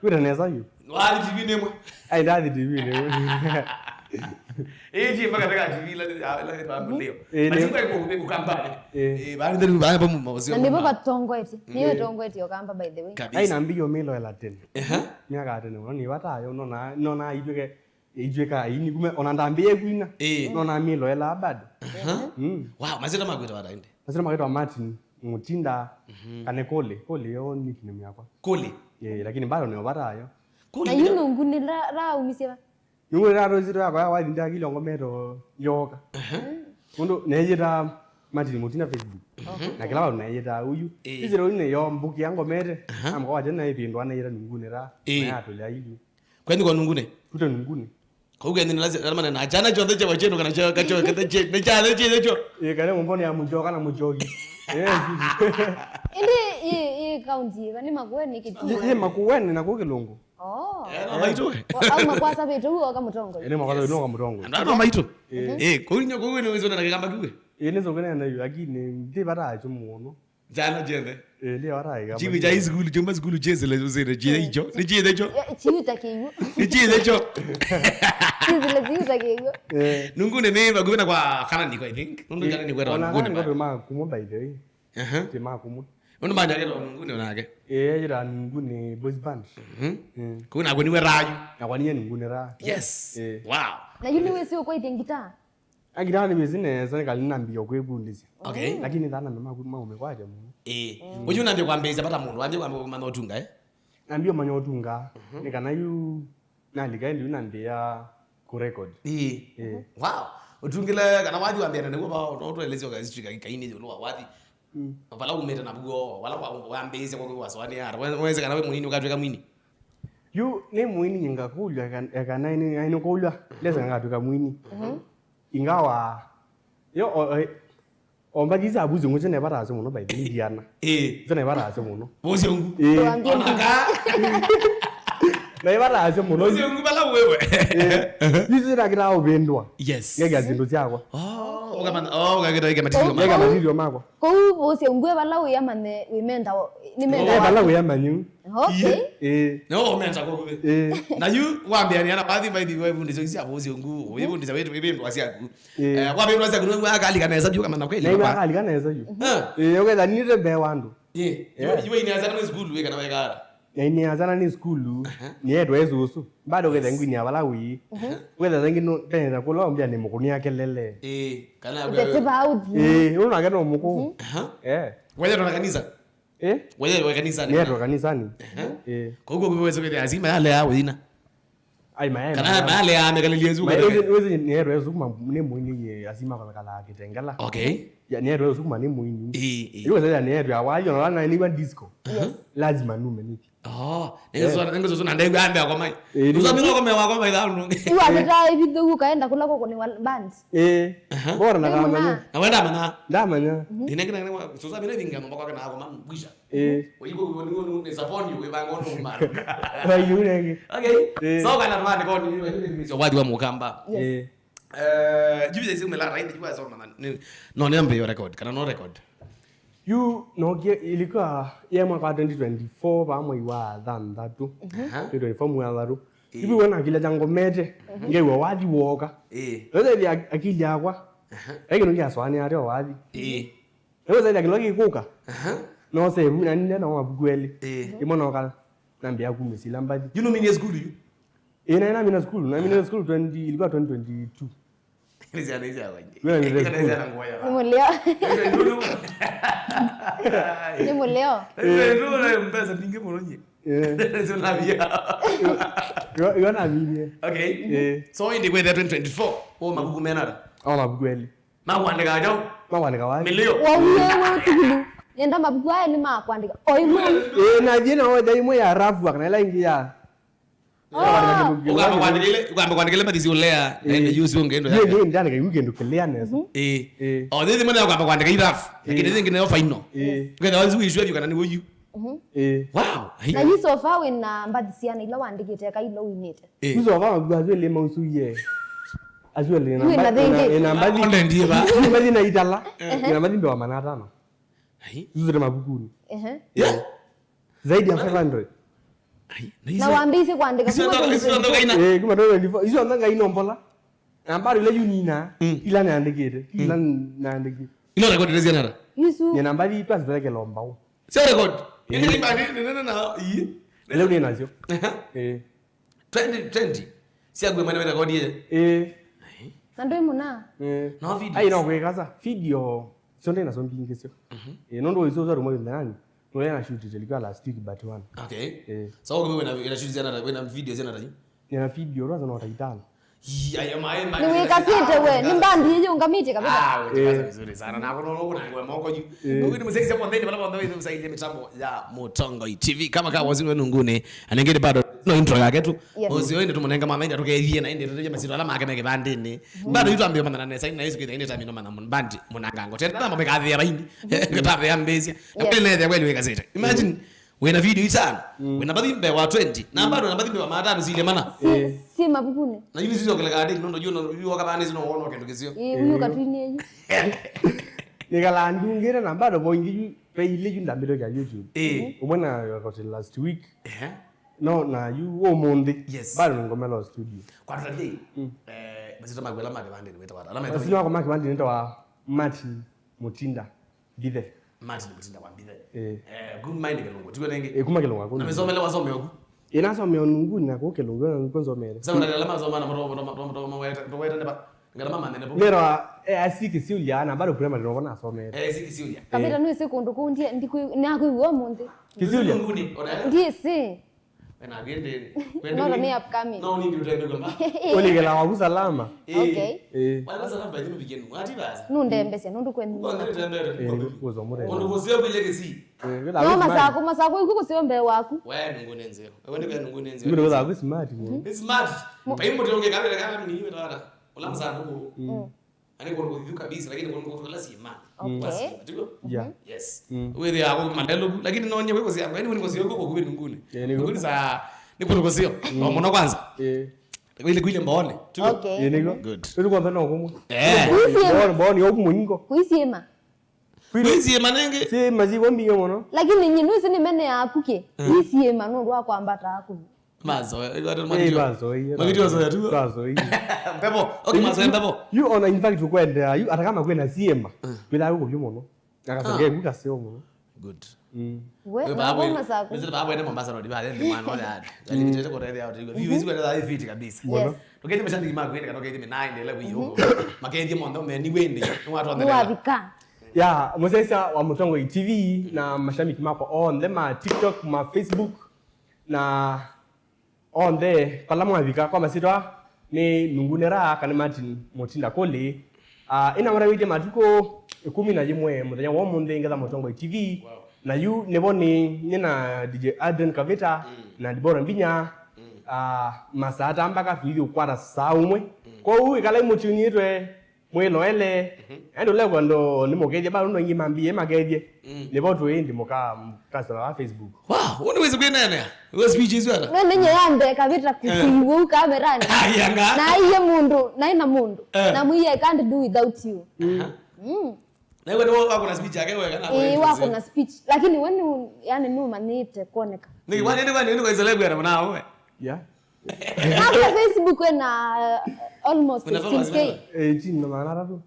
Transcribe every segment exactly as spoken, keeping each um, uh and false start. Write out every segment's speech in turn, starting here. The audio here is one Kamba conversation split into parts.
Kwĩta nesa yu. Wathi T V nĩ ĩmwe. Ai, ndathi T V nĩ ĩmwe. Ĩĩ, ĩĩ, mpaka taka T V ĩla, ĩla, ĩla, ĩla, leo. Ĩĩ, nĩ- Mazinga iko, iko Kampala. Ĩĩ. Ĩĩ, baada ndio baada pamu mauzio. Na nĩvo vatongoetie. Nĩyo ĩtongoetie Ũkamba, by the way. Kabisa. Ai, na mbio mĩlo ela tene. Ehe. Myaka tene, no nĩ vata yo, no na, no na itwĩke, itwĩka, ini kume, ona ndambĩe kwina. Ĩĩ. No na mĩlo ela bado. Aha. Mm. Wow, mazina makwĩta vata ĩndĩ. Mazina makwĩta Martin Mutinda, mhm, kana Kole. Kole yo nickname yakwa. Kole. Ĩĩ, lakini bado nĩ vata yo. Kole. Na yu nungu nĩ ra-, raumisye va? Nungu nĩ rarũisitwe yakwa ya wathi ndakilongo meto yoka. Aha. Mũndũ neyĩta Martin Mutinda Facebook. Mhm. Na kĩla vandũ neyĩta uyu. Ĩĩ. Isiro ine yo mbuki yango mete. Aha. Amko waje na ipindwa neyĩta nungu nĩ ra. Ĩĩ. Na yatulya ilu. Kwenyu kwa nungune? Kute nungune. Kwa hiyo ni lazima, lazima na chana chote cha wachendo kana cha kacho kana che na cha na che cho. Eh, kana mbona ya mjoka na mjogi. Eh. Ĩndĩ ĩ, ĩ county, va nĩ Makueni kĩtu. Ĩ, ĩ Makueni na kwa Kĩlungu. Oh. Eh, no maito. Au makwasa vitu huo kama mtongo. Ene makwasa no kama mtongo. Ndio maito. Eh, kwa hiyo kwa hiyo ni wewe na kama kiwe. Ĩ, nĩ zongene na yu, lakini ndi vata acho muono. Jana jende. Eh, ndio vata ika. Chiwi cha high school, chuma school chezele zile chile hicho. Ni chile hicho. Ya, chiwi cha kiwu. Ni chile hicho. Chezele chiwi cha kiwu. Eh. Nungune nĩ vakuvi na kwa Kanani kwa, I think. Nundu Kanani kwa ona nungune. Kanani kwa ma kumwe, by the way. Aha. Ti ma kumwe. Nundu manya kero nungune onake. Eh, ira nungune boys band. Mhm. Mm. Kuna kuniwe rayu. Na kwa niye nungune ra. Yes. Eh. Wow. Na yule wewe sio kwa ite guitar. Akitaka nĩ business, nĩ kali nambia kwĩvundĩsya. Okay. Lakini thana mema maume kwake mũno. Eh. Mm. Ũyũ nambia kwambĩĩsya vata mũndũ, wambia kwamba kũmanya ũtunga, eh? Nambia ũmanya ũtunga, mhm, nĩ kana yu nalika ĩndĩ yu nambia ku record. Eh. Eh. Wow. Ũtungile kana wathi wambia na nĩguo ba no tueleze kwa history ka kaini yulu wa wathi. Mm. Vala umĩte na buo, vala wa- wambĩĩsya kwa kwa swani ya. Weze kana we mũnini ũkatwĩka mwini. Yu nĩ mwini ngakulya kana nĩ nĩ kulya lesa ngatwĩka mwini. Mhm. Ingawa yo o- o- ombathi sya vusi ngũche nevatase mũno by the Indiana. Eh. Nze nevatase mũno. Bosi ungu. Eh. Tuambie. Onaka. Nevatase mũno. Bosi ungu bala wewe. Eh. Hizi na kila upendwa. Yes. Ngega zindu syakwa. Oh, ukamana. Oh, ukageta ike material. Ngega material makwa. Kũu ũsĩ ngwe vala wĩamanye wĩmenda nĩ menda. Eh, vala wĩamanyu. Okay. Eh. No omenta kwa kuve. Eh. Na yu wambia ni ana bathi by the way vundi sio sia bosi ungu. Wewe vundi sio wetu wewe ndo asiaku. Eh, wambia ndo asiaku no akali kana esa juu kama na kweli. Na iwa akali kana esa juu. Eh. Eh, okay, that ni rembe wandu. Eh. Yu yu ni azana school we kana wekara. Na ini azana ni school. Aha. Ni yetu ezu usu. Bado kethe ngwini ya vala wi. Aha. Wetha thangi no tena kula ombia ni mukunia kelele. Eh, kana. Ndete bauthi. Eh, unake no muku. Aha. Eh. Wewe ndo kanisa. Eh? Wewe wewe kanisa. Ni yetu kanisani. Aha. Eh. Kwa hiyo wewe wewe azima yale yao ina. Ai maema. Kana male ya mekalili yesu. Wezi wezi ni yetu yesu kuma ni mwini ye azima kwa kala kitengela. Okay. Ya ni yetu yesu kuma ni mwini. Eh, eh. Yu sasa ni yetu ya wayo na na ni wa disco. Aha. Lazima nume niki. Oh, nengezo nengezo na ndai ambe akoma. Eh, usamira akoma akoma ila ndo. Iwa mita ibithu kaenda kula koko ni wa band. Eh. Aha. Bora na kama. Na wenda mana. Ndamanya. Inenge na kwa so samira vinga mambo kwa na akoma mbwisha. Eh. Oyibo ni ni ni saponi we bango no mara. Wa yurenge. Okay. Eh. So kana twani kwa ni ni so wadi wa mukamba. Yes. Eh. Eh, juzi sisi umela right you guys on. No niambe yo record. Kana no record. Yu nokie ilikuwa ya mwaka wa twenty twenty-four va mwei wa thanthatũ. Aha. Twenty twenty-four mwei wa thanthatũ. Eh. Ibu wana kila jango mete. Ngewa wathi woka. Eh. Wewe ya akili yakwa. Aha. Ege nongia swani ate wathi. Eh. Wewe zaidi akili kikuka. Aha. No se na nne na wabukweli. Eh. Imo no kala. Nambia kumisila mbathi. You know me in school you. Eh, na na mina school. Na mina school twenty ilikuwa twenty twenty-two. Nisiana nisiana. Wewe ni school. Nisiana ngoya. Ni mulio. Ndio. Ni mulio. Ndio na mpesa ninge moronye. Eh. Sio na bia. Yo yo na bia. Okay. Eh. So indi kwenda twenty twenty-four. O mabuku menara. O mabuku eli. Makwandika ajo. Makwandika wapi? Milio. Wauye we tukulu. Nenda mabuku aya ni makwandika. Oi mwana. Eh, na jina oja imwe ya rafu kana ila ingi ya. Ukamba kwandikile ukamba kwandikile mathisi ulea na ende yusi ungendo. Yeye yeye ndani kayu kendo kelea nesa. Eh. Eh. Oh, ndio mwana ukamba kwandika irafu. Lakini zingi nayo final. Eh. Kwenda wazi uishwe kana ni uyu. Eh. Wow. Na yu so far wĩna mbathi siana ila wandĩkĩte eka ila uinĩte? Eh. Yu so far mbathi ile mausu ye. Azuele na wĩna mbathi. Ina mbathi. Onde ndiye ba. Mbathi na itala. Ina mbathi mbewa manatano. Ai. Zuzire mabukuni. Ehe. Yeah. Zaidi ya five hundred. Ai, na Na icio, wambĩĩsye kũandĩka icio kuma ndo-, icio ndo twenty twenty-four. Kaina. Eh, kuma twenty twenty-four. Icio ndo ngai no mbola. Na bado ila yu nina, Mm. ila naandĩkĩte, ila Mm. naandĩkĩte. Ila recorded ziana ata? Isu. Nina mbathi twasipelekela mbao. Sio record. Eh. Nini, nini, nini, na, ii. Leo nina nacio. Aha. Eh. Twenty twenty. Sia ngwe mwana record ye. Eh. Na ndoi muna. Eh. No video. Ai, no kwĩkasa. Video. Sio ndĩ nacio mbingĩ sio. Mhm. Eh, nũndũ icio zari mwa ndani. Nũrĩa na shoot ilikuwa last week but one. Okay. Eh. So wewe una, una shoot ziana, una video ziana ata? Nina video rwaza no taitano. Ii, aya, mae, mae, Nĩwĩkasĩte we, nĩ mbandi ĩyĩũngamĩtye kabisa. Ah, we, Eh. Vizuri sana. Na kono uko na ngwe moko juu. Eh. Uko ni msaidia kwa ndani, bala kwa ndani msaidia mitambo ya Mutongoi T V. Kama kawa waziri wenu ngune, anengere bado no intro yake tu. Yes. Ozi oende tumunenga mama ende tukethie na ende tuteje masito ala make meke bandini. Bado yutu ambio mana na saini na hizo kile ende tamino mana mbandi munangango. Tena mambo mekathia baini. Katabe ambezia. Yes. Kile ndio kweli wĩkasĩte. Imagine wĩna video itano, Mm. wĩna mbathi mbee wa twenty, na bado na mbathi mbee wa maatano sile mana. Si, Eh. si mavukunĩ. Na yuni sio kile kadi, no, no, you know, you walk up and no one can kiss you. Ĩ, uyu katwinie yu. Nĩkala ndungĩte na bado boingi yu, pe ile yu ndambĩte ya YouTube. Eh. Umwe na wakati last week. Eh. No, na yu ũmũnthĩ. Yes. Bado nĩngomela studio. Kwa tutathie. Mm. Eh, masito makwela mali bandi ni weta wata. Ala Masito mako maki bandi nĩtawa Martin Mutinda. Mbithe. Martin Mutinda wa Mbithe. Eh. Eh, good mind Kĩlungu. Tiwe nenge. Eh, kuma Kĩlungu. Na mĩsomele wasomea ku? Eh, nasomea Nunguni na ku Kĩlungu, na nĩkuo nsomele. Sasa unalala masoma na mtoto, mtoto, mtoto, mtoto, mtoto, weta, mtoto, weta, neba. Ngara mama nene. Nero, eh, asi Kisiulia, na bado primary ndio nasomele. Eh, si Kisiulia. Kavita Eh. Nũĩsĩ kũndũ kũu ndie, ndikwĩ-, nakwĩw'a ũmũnthĩ. Kisiulia? Nunguni, ona. Ndiĩsĩ. Wena agende. No, no, nĩ upcoming. No, nini utende kama? Uligela waku salama. Eh. Okay. Eh. Wala salama, ndio bigenu. Ati basi. Nũndembesya, nũndũ kwenyu. Kwa nini tembea? Eh, nikuza mure. Kondo kosio vile kesi. Eh, vile No, vile Masako, Masako, iku kũseo mbee waku. Wewe Nunguni nzeo. Wewe ndio Nunguni nzeo. Mimi nikuza ku smart mo. Ni smart. Pai mtu onge kama kama ni wewe tata. Ula Masako. Mm. Ani kũndũ kũthithu kabisa, lakini kũndũ kũtũla siema. Okay. Basi, tiko? Yeah. Yes. Mm. Wĩthĩawa kũ malelũku, lakini no nye wĩkũsĩa, yani wĩkũsĩa kũkũ kwĩ Nunguni. Yeah, nĩguo. Nunguni saa, nĩ kũndũ kũseo. Mm. No mũno kwanza. Eh. Wĩle kwile mbaone. Tiko? Okay. Eh, nĩguo. Good. Tũti kwamba no kumwe. Eh. Kwĩ siema. Mbaone, mbaone, yo kumwe ingo. Kwĩ siema. Kwĩ siema nenge. Siema sivo mbingĩ mũno. Lakini nyi nũĩsĩ nĩ mene yaku kĩ? Eh. Kwĩ siema nũndũ wa kwambata aku. Mazoe, ĩĩ, mazoe, ĩĩ. Mazoe tu. Mazoe. Mbevo. Okay, mazoe mbevo. You ona, in fact, ukwendea, you, hata kama kwĩna siema, kwĩthaa kũvyũ mũno. Akasongea Ah. Kuka seo mũno. Good. Mm. We, Wewe na babu, ngoma zaku. Mzee babu ene Mombasa Road, baada ni mwana wale hadi. Alipita kwa rede ya hotel. View hizi kwa rede fit kabisa. Yes. Mũno. Tuketi mashabiki mako kwenda kana keti mina endelea kuyo. Maketi mondo me ni wende. Ni watu Nĩ wanaendelea. Wavika. Ya, mũsyaĩĩsya wa Mũtongoi T V na mashabiki makwa onthe ma TikTok, ma Facebook, na onthe vala mwavika kwa masyĩtwa nĩ Nungunera kana Martin Mutinda Kũlĩ. Ah, ĩna maraĩtye matukũ ĩkũmi na yĩmwe mũthenya wa ũmũnthĩ ngetha Mũtongoi T V. Wow. Na yu nĩvo nĩ, nĩ na D J Adrian Kavita Mm. na Dibora Mbinya. Mm. Ah, masaa ta mbaka tũithi ũkwata saa ũmwe. Mm. Kwoou ĩkalai mũtiunĩtwe mwĩloele. Mhm. Ende ũlekwa ndo nĩ mũkethye, bado ndo ingĩ mambie makethye. Mm. Nĩvo tũĩ ĩndĩ mũka, customer wa Facebook. Wow, ũnĩ wĩsĩ kwĩneenea. Wĩ speech isu ata? No nĩ nye ya mbee kavita Eh. Kukuiw'u kamerani. Ai, anga. Na aiye mũndũ, na ina mũndũ. Eh. Na mwiye, "I can't do without you." Aha. Mm. Na iwe nĩwe wako na speech yake wega na Ĩĩ, wako na speech. Lakini we nĩ, yani, nũmanyĩte kuoneka. Nĩ, wani, nĩ, wani, nĩ kwa celeb ya mwana wewe. Yeah. Hata Facebook ĩna, uh, almost Kuna followers sixteen K. Wewe? Eh, eighteen na magana atatũ.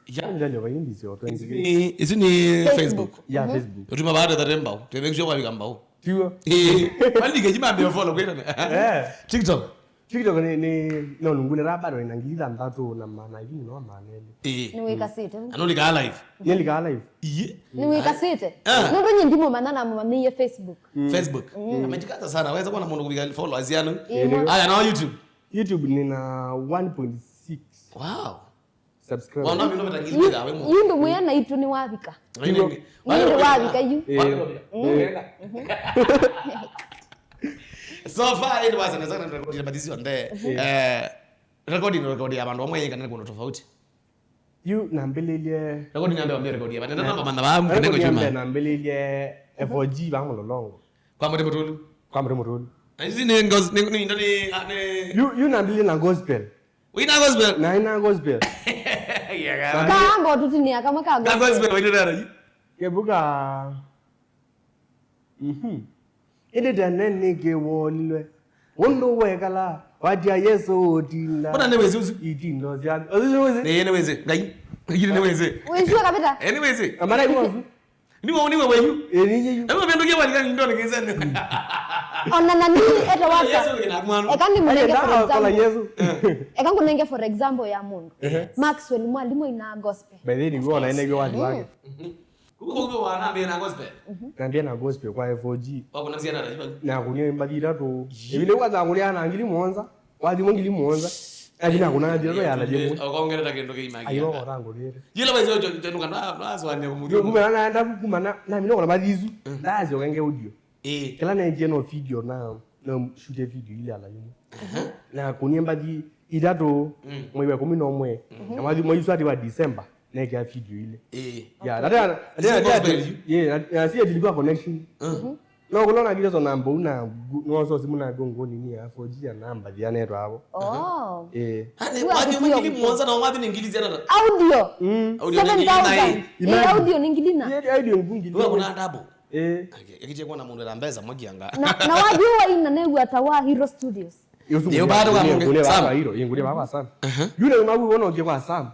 Ya. Ndani ya vaindi sio Isu twenty K. Ni, isu ni Facebook. Facebook. Ya, Mhm. Facebook. Ũtuma baada ya mbao. Tebe kusho kwa mbao. Tiwa. Eh, bali ke jima mbao follow kwenda. Eh. TikTok. TikTok nĩ, nĩ, no Nungunera bado ĩna ngiri thanthatũ na maana hivi no maana elĩ. Eh. Nĩ wĩkasĩte. Ano lika live. Nĩ lika live. Iye. Nĩ wĩkasĩte. Ah. Nũndũ nye ndimũmanya na mũmanyĩie Facebook. Mm. Facebook. Mm. Amejikaza sana. Weza kuwa na mũndũ kũvika followers yanu. Ĩĩ, Ĩĩ, mwa- Aya, na YouTube. YouTube nina one point six Wow. Subscribers. Wana mino meta ngili Yu-, meta we mo. Yu ndũ mwĩa na itũ nĩ wavika. Nini? Nĩ ndũ wavika yu. Eh. Wale ndio. Mm. Eh. So far, it was an example record ya batisi on there. Eh. Eh, recording, record ya bandu amwe kana kuna tofauti. Yu nambĩlĩlye Rekodi nyambe wambie rekodi ya. Batenda namba mana ba mkene kwa chuma. Nambĩlĩlye F O G ba Mlolongo. Kwa Mũtĩ Mũtũlu. Kwa Mũtĩ Mũtũlu. Na hizi ni ngoz-, ni, ni, ni, ni, Yu, yu nambĩlĩlye na gospel. Wĩna gospel? Na ĩna gospel. Yeah, Kaambo tũtinia kamwe ka gospel. Gospel wĩna nani? Kebuka. Mhm. Ĩndĩ tene nĩkĩ wolilwe? Ũndũ wekala, watya Yesũ ũtinda. Mbona nĩwĩsĩ ũsu? Itindo sya. Ũsu nĩwĩsĩ? Ĩĩ, nĩwĩsĩ. Ngai. Ngai nĩwĩsĩ. Wĩsua kabisa? Ĩĩ, nĩwĩsĩ. Amara iwe ũsu. Niwe, niwe weyu. Ĩĩ, nĩ yeyu. Ewe bendo kia walika ni ndone kizene. Ona nani eta waka. Yesu ni kina mwana. Eka ni mnenge for example. Yesu. Eka ngunenge for example ya mũndũ. Ehe. Maxwell, mwalimu ina gospel. By the way, nĩguo ona ene watu wake. Kuko kuko wanambia na gospel. Nambia na gospel kwa F O G. Wako na msiana na jiba. Na kunyo mbathi itatu. Ile kwa zangu ya na ngili mwanza. Wathi mo ngili mwanza. Athi na kuna thiro ya na jibu. Okongerera kindu kĩima. Ayo orangurire. Yila basi ojo tenuka na na aswanya kumudio. Kuma na enda kuma na na mino kuna mathizu. Ndazi okenge audio. Eh. Kila na nje no video na na shoot video ile ala yumo. Na kunie mbathi itatu mwezi wa kumi na ũmwe. Na mwathi mwezi wa December. Nekea video ile. Eh. Yeah, that, that, that, yeah, that, yeah, si nilikuwa connection. No, kulona kile so namba una no so simu na gongo nini ya F O G ya namba ya netwa hapo. Oh. Eh. Ane wathi mangili mwanza na wathi ni ngili zana. Audio. Audio ni ngili na seven thousand. Ni audio ni ngili na. Yeah, audio ngili. Wewe kuna double. Eh. Akiche kwa na mundu na mbesa mwakianga. Na na wathi wa ina ne wa tawa Hero Studios. Yo bado kwa mungu. Kule baba hiro, yingule baba sana. Yule umagu wono je kwa Sam.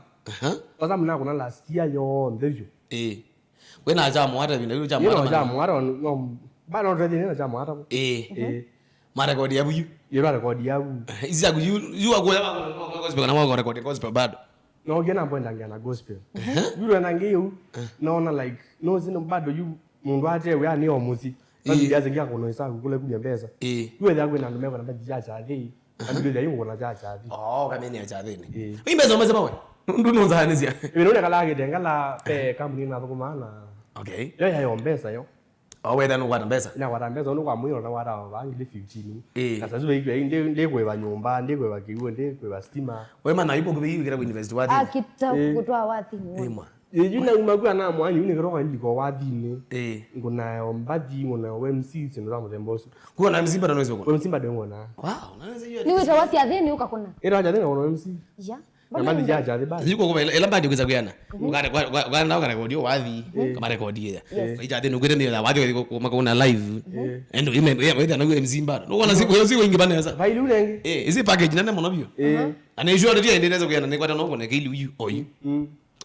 Kwa sababu nakuna last year yonthe vyo. Eh. We na chamo hata vile, yule chamo hata. Chamo hata no bana no tena chamo hata. Eh. Eh. Marekodi ya buyu. Yule marekodi ya buyu. Isi ya kuyu, yu wa kwa gospel na wa record gospel bado. No gena point angia na gospel. Yule na ngiyo. Naona like no zino bado yu mundu atewe ani o musi. Ĩĩ. Basi ndiaze kia kuno isa kule kunya mbesa. Ĩĩ. Iwe ya kwena ndume kwa namba ya chathi. Andu ya yuko na cha chathi. Oh, kamene ya chathi ni. Ĩĩ. Imbe zo mzee bawe. Ndu no za nisia. Iwe ndio kala gete ngala pe kampuni na thukuma na. Okay. Yo ya yo mbesa yo. Oh, wetha no kwa mbesa. Na kwa mbesa no kwa mwiro na wara wa ngili fifteen. Ĩĩ. Na sasa wewe ndi ndi kwa nyumba, ndi kwa kiuo, ndi kwa stima. Wewe mana yuko kwa invest wathi. Akita kutoa wathi. Ĩĩ mwa. Yu nauma kwa na mwanyu nĩ kĩroko iliko wathinĩ. Ĩĩ. Ngunayo mbathi, ngunayo M C, sindu la mũthemba ũsu. Kuona M C bado naweza kuona. M C bado ngona. Wow, naweza hiyo. Nĩ wĩta wa syathĩnĩ ũkakũna. Ĩra wacha thĩnĩ ngona M C. Ya. Na mbathi ya chathi basi. Yuko kwa ila mbathi kuza kuyana. Ukare kwa kwa na ukare kwa dio wathi. Kama rekodi ya. Ija thĩnĩ ukire mĩo ya wathi kwa makuna live. Endo ime ya wetha na M C bado. Nuko na siku hiyo siku ingi bana sasa. Baili ulenge. Eh, isi package nane mono bio. Eh. Ana issue ndio ndio naweza kuyana ni kwa tano kuna kili uyu oyu.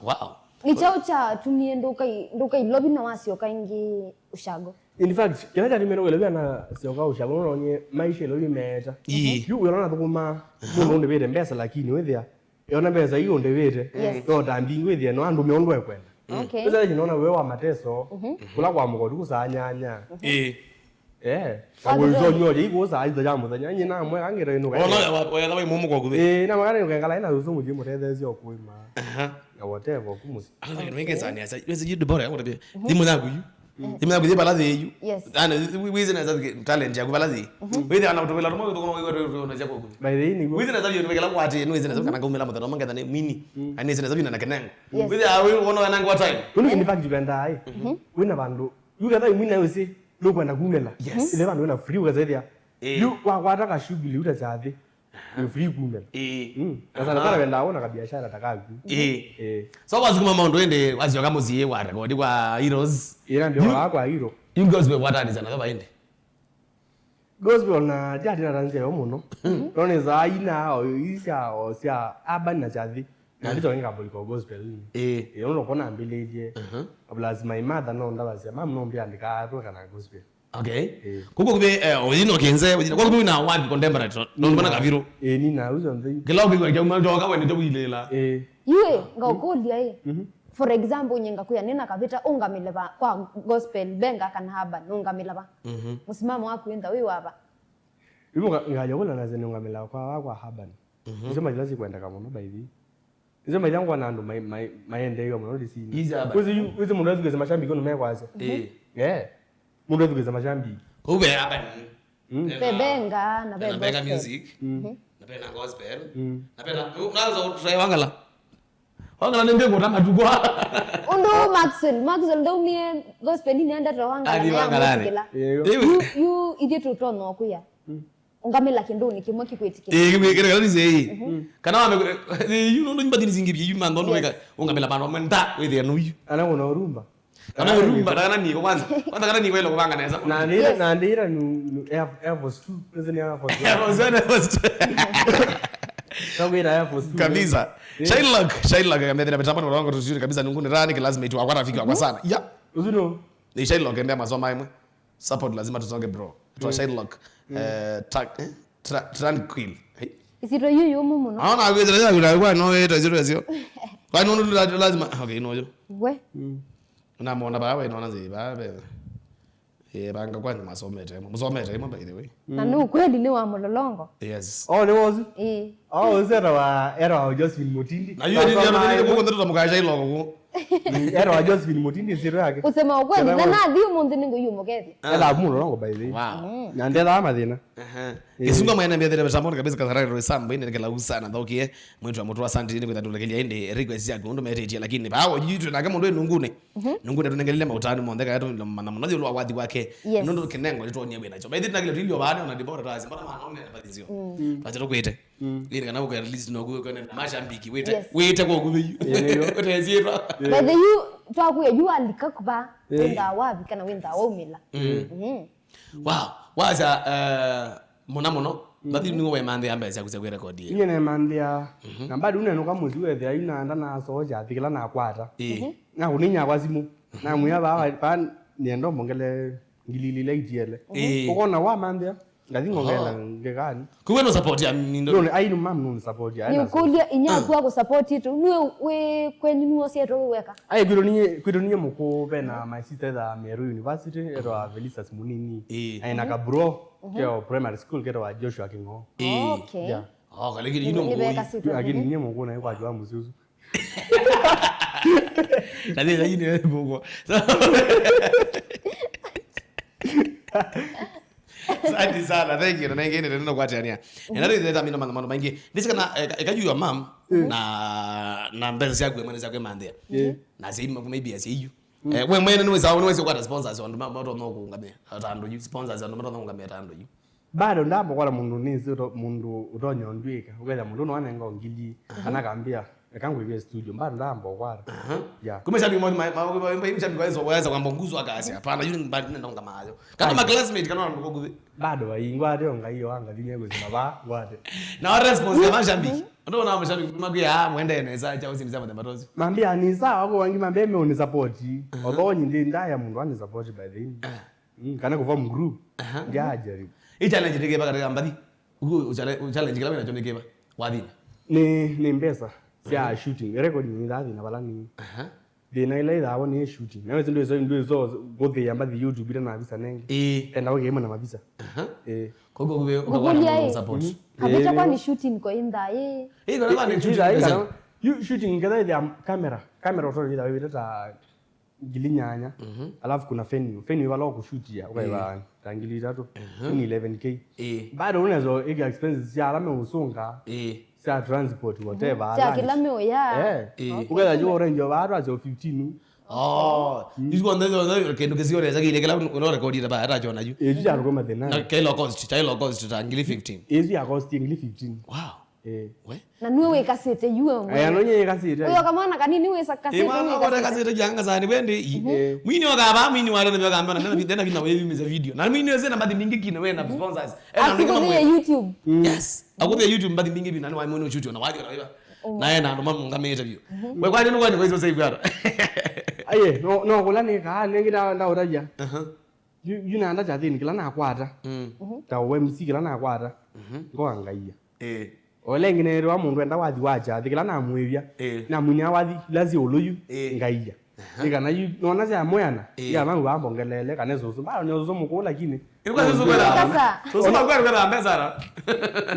Wow. Nĩ kyaũ kyatumie ndũkai ndũkai Ilovi na wasyoka ĩngĩ Ushago? In fact, kĩla kyatumie ndũkai Ilovi na syoka Ushago, nonye maisha Ilovi meeta. Ĩĩ. Yu wĩona nathũkũma mũndũ ũndĩvĩte mbesa, lakini wĩthĩa yona mbesa ii ũndĩvĩte. Yes. No ta mbingi wĩthĩa no andũ meũndũ ekwenda. Okay. Ĩsa nona we wa mateso kũla kwa mũkotu kũsaa nyanya. Ĩĩ. Eh. Wagĩrĩirwo. Wĩzonyoje ikusa aitha ya mũthenya nyina amwe angĩra inu. Ona wa wa wa mumu kwa kuthi. Eh, na magana ngengala ina uso muji mũtetheesya okuima. Aha. Na whatever kumusi. Ala ngi ngezani asa. Wezi yu bora ya kutabia. Thimu yaku yu. Thimu yaku yu bala the yu. Yes. Ana wizi na zabi talent ya kubala the. Wizi ana kutumila tumo kutoka kwa kwa na chako kuthi. By the way, ni wizi na zabi kutumila kwa ati wizi na zabi kana kumila mutano mangeza ni mini. Ani wizi na zabi na kenengo. Yes. Wizi awe ona na ngwa time. Kunu in fact jibenda ai. Wina bandu. Yu ketha imwe nayo ĩsĩ nũkwenda kumĩla. Yes. Ĩle vandũ wĩna free ũkasethĩa. Eh. Yu wakwata kashughuli uta chathi. Yu free kumĩla. Eh. Mm. Na sana sana wenda wona kabiashara ta kaku. Eh. Eh. So wasukuma maũndũ ĩndĩ wasyoka mũsyĩ wa rekodi kwa Heroes. Ĩla ndio wa kwa Hero. Yu gospel watanĩsya na kaba ĩndĩ. Gospel na jati na tanzia yo mũno. No nĩ za ina o isya o sya urban na chathi. Na ndicho nginga boliko gospel. Eh. Eh, uno kona ambileje. Plus my mother no ndabasya mam no mbiandika atwe kana gospel. Okay. Eh. Kuko kube eh oyino kinze, oyino kwa kube na wapi contemporary. No mbona kaviro. Eh, ni na uzo nzei. Kila ubi kwa jauma joka wende jawilela. Eh. Yue, ngakulia eh. For example, nyenga kuya nina kavita ungamile ba kwa gospel benga kana urban ungamile ba. Musimamo waku enda wi waba. Ibo ngaja kula na zene ungamila kwa kwa urban. Izo maila sikwendeka mũno by the way. Izo maila ngwa na andũ mai- mai- maendeeiwe mũno ndĩsini. Iza ba- Wĩsĩ yu- wĩsĩ mũndũ ethukĩse mashambiki ũndũ mekwasya. Eh. Eh. Mũndũ ethukĩse mashambiki. Kũu ve hapa ni. Mm. Ve benga na ve Pena benga gospel. Music. Mm. Na pena gospel. Mm. Na pena unaanza utrai wangala. Wangala nende kota matukwa. Ũndũ Maxwell, Maxwell ndaumie gospel ni nenda to wangala. Athi na wangala ni. Yamutikila. Yego. Yu yu ithe tutono kuya. Ũngamĩla kĩndũnĩ kĩmwe kĩkwĩtĩkĩla. Ĩĩ, kĩkwĩtĩkĩla, kana nĩsĩ, ĩĩ. Kana wame- ĩĩ, yu nũndũ nyumba thini singĩ yu mantho nũweka ũngamĩla vandũ vamwe nda wĩthĩa nũyu. Ana wona urumba. Kana room, kana niko kwanza. Kwanza kana niko ile kuvanga naweza. Na ndira, na ndira nu, nu Air, Air Force two. Nĩsĩ nĩ Air Force one. Air Force one, Air Force two. Twakwĩra Air Force two. Kabisa. Shylock, Shylock, kamethira mitambo na wangu tuzuri kabisa, nungu ni rani, classmate wa kwa rafiki wa kwa sana. Ya. Uzuno. Ni Shylock, ende masoma imwe. Support lazima tusonge, bro. Twa Shylock. Eh, Tra-, eh? Tra-, Tranquil. Hey. Isitwa yu yumu muno. Aona agwetera ya kwa no wetu isitwa sio. Kwa nini lazima, okay, no yo. We. Na muona ba we no na zi ba be. Eh, banga kwa ni masomete, musomete imwe, by the way. Na ni ukweli ni wa mulolongo. Yes. Oh, ni wozu? Eh. Oh, uzi etawa, etawa Josephine Mutindi. Na hiyo ndio ndio mkaya Shylock huko. Etawa Josephine Mutindi, isitwa yake. Kusema ukweli, na nathi umunthi ninguyumukethia. Etawa mulolongo, by the way. Wow. Na ndetha mathina. Aha. Kisunga mwene mbethera betambo kabisa, Kasarani Roy Sam, bine kela usana thokie. Mwitu wa mutu, asante ni kwitha tulekelia indi request yaku undu metetie, lakini bawo jitu nake mundu enungune. Nungune tunengelile mautani monthe kaya tumana muno yulu wa wathi wake. Yes. Nundu kinengo nitwonie wina cho. By the way, nakile tulio bane ona dibora tazi. Mbona maana one na bathi nzio. Tazi tukwite. Ili kana uko at least no kuwe kwene na mashabiki wite. Yes. Wite kwa kubiyu. Wite zitwa. By the you, twakuya yu alika kuba. Wenda wapi kana wenda waumila. Mm. Wow. Waza, eh, muna muno. Mbathi niwe wemanthia mbesa kuza kwe record. Inye nemanthia. Na bado unenuka muzi wethia ina anda na soja thikila na kwata. Eh. Na kuninya kwa simu. Na muya ba ba niendo mongele ngilili la itiele. Eh. Ukona wamanthia. Ngathi ngongela ngekani. Kuwe no support ya mindo. No, ai no mam no support ya. Ni ukulia inya kwa ku support itu. Niwe we kwenyu niwe sieto weka. Ai kwito niye, kwito niye muku bena my sister the Meru University, eto Felicitas Munini. Eh. Ai na ka bro keo primary school keto wa Joshua Kingo. Eh. Okay. Yeah. Oh, kalekiri ino. Ni beka situ. Lakini niye muku na kwa jua mususu. Na thĩna yu nĩ mũguo. So, asante sana, thank you. Na nengene tena kwatania. Na ndio ndio mimi mambo mambo mengi. Ndisi kana eka yu your mom na na mbesa cia kwe mwana cia kwe mandia. Na sasa maybe as you. Eh, we mwene nĩ wesa nĩ wesa kwa sponsors on ma ma no kuungamia. Atando you sponsors on ma no kuungamia atando you. Bado ndambokwata mũndũ nĩsĩ ũto-, mũndũ ũtonya ũndwĩka, ũkethĩa mũndũ no anenga ngili, kana akambĩa, "Eka ngwĩvye studio," bado ndambokwata. Aha. Yeah. Kumbe shabiki mwa, ma, ma, ma, ma, shabiki wa Yesu, wa Yesu kwamba nguzo akasya, "Hapana, yu ni mbali nenda ngamayo." Kana ma classmate, kana ndo kukuthi. Bado wa ingwa ate ngai wa ngathi ne kuzima ba, ngwate. Na wa response ya mashabiki. Ndo na mashabiki, makia, "Ah, mwende nesa, cha usini sema the matozi." Mambia, "Ni sawa, kwa wangi mambia, me unisupport." Although ni ndi ndaya mũndũ ani support by the way. Mm, kana kuform group. Aha. Ndya ajaribu. Hii challenge nĩ kĩva katika mbathi? Ugu challenge, challenge kĩla wĩnacho nĩ kĩva? Wathina. Nĩ, nĩ mbesa cia shooting. Record nĩ ndathina vala nĩ. Aha. Thĩna ĩla ĩthawa nĩ shooting. Na wesi ndwĩso, ndwĩso kũthĩa mbathi YouTube ĩla na visa nenge. Ĩĩ. Enda ũkĩĩmwe na mavisa. Aha. Ĩĩ. Koguo kuwe Google ũkakwata mũndũ ĩ. Support. Ĩĩ. Kavicha kwani shooting ko inda ĩ. Ĩĩ, kana vani shooting. Ĩĩ, kana yu-, shooting ngetha ĩthĩa camera. Camera ũtolithia wĩwĩte ta ngili nyanya. Mhm. Alafu kuna venue. Venue vala ũkũshutia, ũkaĩva ta ngili itatu. Mhm. Ni eleven K. Ĩĩ. Bado unaweza ika expenses cia ala meũsũnga, ĩĩ, cia transport, whatever, cha lunch. Kĩla meũya. Eh. Ĩĩ. Okay. Ũketha juu orange wa watu asio fifteen. Oh. Mm. Isu kwa ndio ndio kĩndũ kĩsio reza kile kĩla no record ita ba hata chona juu. Eh, juu ya rukoma thina. Na kilo cost, cha kilo cost ta ngili fifteen. Isu ya cost ngili fifteen. Wow. Eh. We? Na nue wĩkasĩte yu we mwenyewe. Aya, no nye yĩkasĩte. Uyo kamwana kanini wĩsa kasĩte. Eh, mwana wĩkasĩte. Wĩkasĩte janga sana, wende i. Eh. Mwini wa kaba, mwini wa rene kamba na nena nena kina wewe meza video. Na mwini wese na mbathi mingi kina we na sponsors. Eh, na ndio. Asikuthie YouTube. Yes. Akuthie YouTube mbathi mingi bina wa mwini YouTube na wathi na wewe. Na yeye na ndo mamu ngamete bio. We kwa nini kwani kwa hizo save ara? Aye, no no kula ni ka nengi na nda uraja. Aha. Yu, yu nanda kyathĩnĩ kĩla nakwata. Mm. Mhm. Ta O M C kĩla nakwata. Mhm. Ngoa ngaia. Eh. Ole ngine wa mũndũ enda wathi wa kyathĩ kĩla namwĩvya. Eh. Namwinĩa wathi ila syĩ ũlũ yu. Eh. Ngaia. Aha. Nĩ kana yu nona sya mwĩana. Eh. Ya mangu bambongelele kana susu. Bado ni susu mkuu lakini. Ilikuwa susu kwa. Sasa. Susu kwa kwa mbesa ara.